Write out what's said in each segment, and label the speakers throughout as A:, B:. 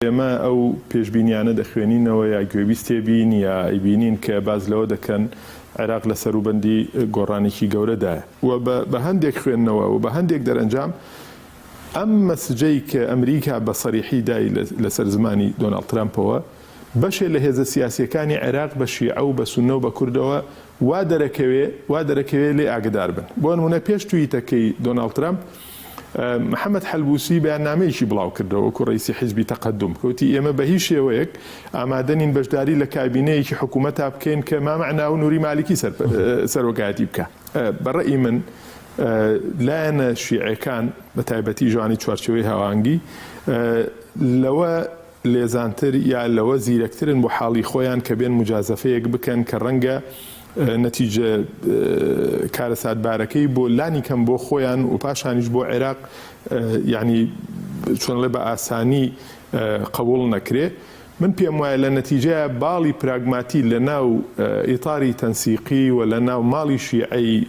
A: ئێمە ئەو پێشبینیانە دەخوێنینەوە یا گوێبیستێ بین یا ئەیبینین کە باس لەوە دەکەن عێراق لە سەروبەندی گۆڕانێکی گەورەدایە و بە هەندێک خوێندنەوە و بە هەندێک دەرەنجام ئەم message ەی کە ئەمریکا بە سەریحی دای لەسەر زمانی دۆناڵد ترەمپەوە بەشێ لە هێزە سیاسیەکانی عێراق بە شیعە و بە سوننە و بە کوردەوە وا دەرەکەوێ وا دەرەکەوێ لێ ئاگدار بن. بۆ نموونە پێش تویتەکەی دۆناڵد ترەمپ، محەمەد حەلبوسی بەیاننامەیەکی بڵاو کردەوە وەکو ڕەئیسی حیزبی تەقەدوم کە وتی ئێمە بە هیچ شێوەیەک ئامادە نین بەشداری لە کابینەیەکی حکوومەتا بکەین کە مامەعنا و نوری مالکی سەرۆکایەتی بکا. بە ڕەئی من لایەنە شیعەکان بە تایبەتی ژانی چوارچێوەی هاوئاهەنگی لەوە لێزانتر یا لەوە زیرەکترن بۆ حاڵی خۆیان کە بێن موجازەفەیەک بکەن کە ڕەنگە نەتیجە کارەساتبارەکەی بۆ لانی کەم بۆ خۆیان و پاشانیش بۆ عێراق یانی چۆن ئەڵێ بە ئاسانی قبوڵ نەکرێ. من پێم وایە لە نەتیجەیا باڵی پراگماتی لە ناو ئیتاری تەنسیقی و لە ناو ماڵی شیعەی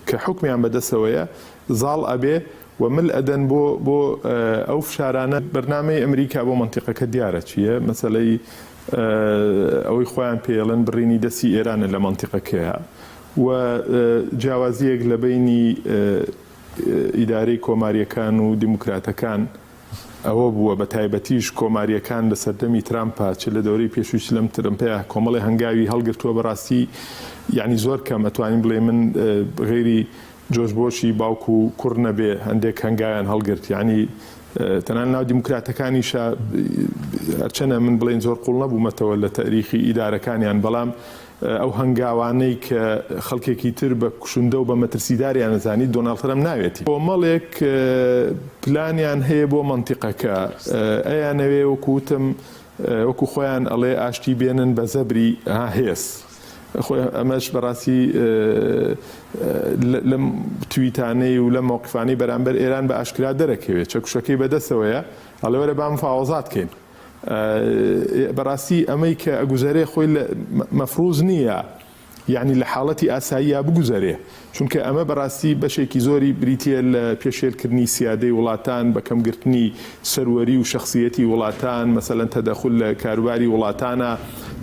A: کە حوکمیان بەدەسەوەیە زاڵ ئەبێ و مل ئەدەن بۆ بۆ ئەو فشارانە. بەرنامەی ئەمریکا بۆ مەنتیقەکە دیارە چییە، مەسەلەی ئەوەی خۆیان پێیەڵێن بڕینی دەستی ئێرانە لە مەنتیقەکەیا و جیاوازییەک لە بەینی ئیدارەی کۆمارییەکان و دیموکراتەکان ئەوە بووە بە تایبەتیش کۆمارییەکان لە سەردەمی ترامپا چ لە دەورەی پێشووی چ لەم ترەمپەیا کۆمەڵێ هەنگاوی هەڵگرتووە بەڕاستی یانی زۆر کەم ئەتوانین بڵێین من غەیری جۆرج بۆشی باوک و کوڕ نەبێ هەندێک هەنگاویان هەڵگرت یانی تەنان ناو دیموکراتەکانیشا هەرچەنە من بڵێن زۆر قوڵ نەبوومەتەوە لە تەریخی ئیدارەکانیان بەڵام ئەو هەنگاوانەی کە خەڵکێکی تر بە کوشندە و بە مەترسیداریان ئەزانی دۆناڵد ترەمپ ناوێتی. کۆمەڵێک پلانیان هەیە بۆ مەنتیقەکە ئەیانەوێ وەکو وتم وەکو خۆیان ئەڵێ ئاشتی بێنن بە زەبری هێز. خۆی ئەمەش بەڕاستی لەم تویتانەی و لەم مەوقفانەی بەرامبەر ئێران بە ئاشکرا دەرەکەوێت چەکوشەکەی بەدەستەوەیە ئەڵێ وەرە با مفاوەزات کەین بەڕاستی ئەمەی کە ئەگوزەرێ خۆی مەفروز نییە یەعنی لە حاڵەتی ئاساییا بگوزەرێ، چونکە ئەمە بەڕاستی بەشێکی زۆری بریتییە لە پێشێلکردنی سیادەی وڵاتان، بە کەمگرتنی سەروەری و شەخسییەتی وڵاتان، مەسەلەن تەدەخول لە کاروباری وڵاتانە،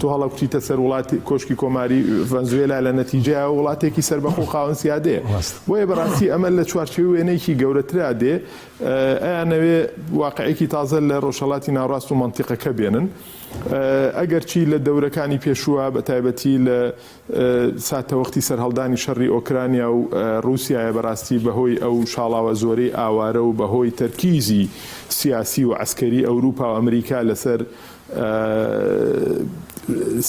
A: تۆ هەڵەکوتیتە سەر وڵات کۆشکی کۆماری ڤەنزوێلا لە نەتیجەیا وڵاتێکی سەربەخۆ و خاوەن سیادەیە. بۆیە بەڕاستی ئەمە لە چوارچێوەی وێنەیەکی گەورەترا دێ، ئەیانەوێ واقعێکی تازە لە ڕۆژهەڵاتی ناوەڕاست و مەنتیقەکە بێنن. ئەگەرچی لە دەورەکانی پێشووە بە تایبەتی لە ساتەوەختی سەرهەڵدانی شەڕی ئۆکرانیا و ڕووسیایە بەڕاستی بەهۆی ئەو شاڵاوە زۆرەی ئاوارە و بەهۆی تەرکیزی سیاسی و عەسکەری ئەوروپا و ئەمریکا لەسەر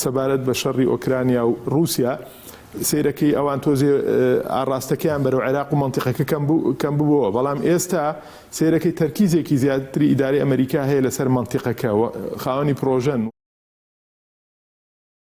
A: سەبارەت بە شەڕی ئۆکرانیا و ڕووسیا سەیرەکەی ئەوان تۆزێ ئاڕاستەکەیان بەرەو عێراق و مەنتیقەکە کەم ببووە بەڵام ئێستا سەیرەکەی تەرکیزێکی زیاتری ئیدارەی ئەمەریکا هەیە لەسەر مەنتیقەکە و خاوەنی پرۆژەن.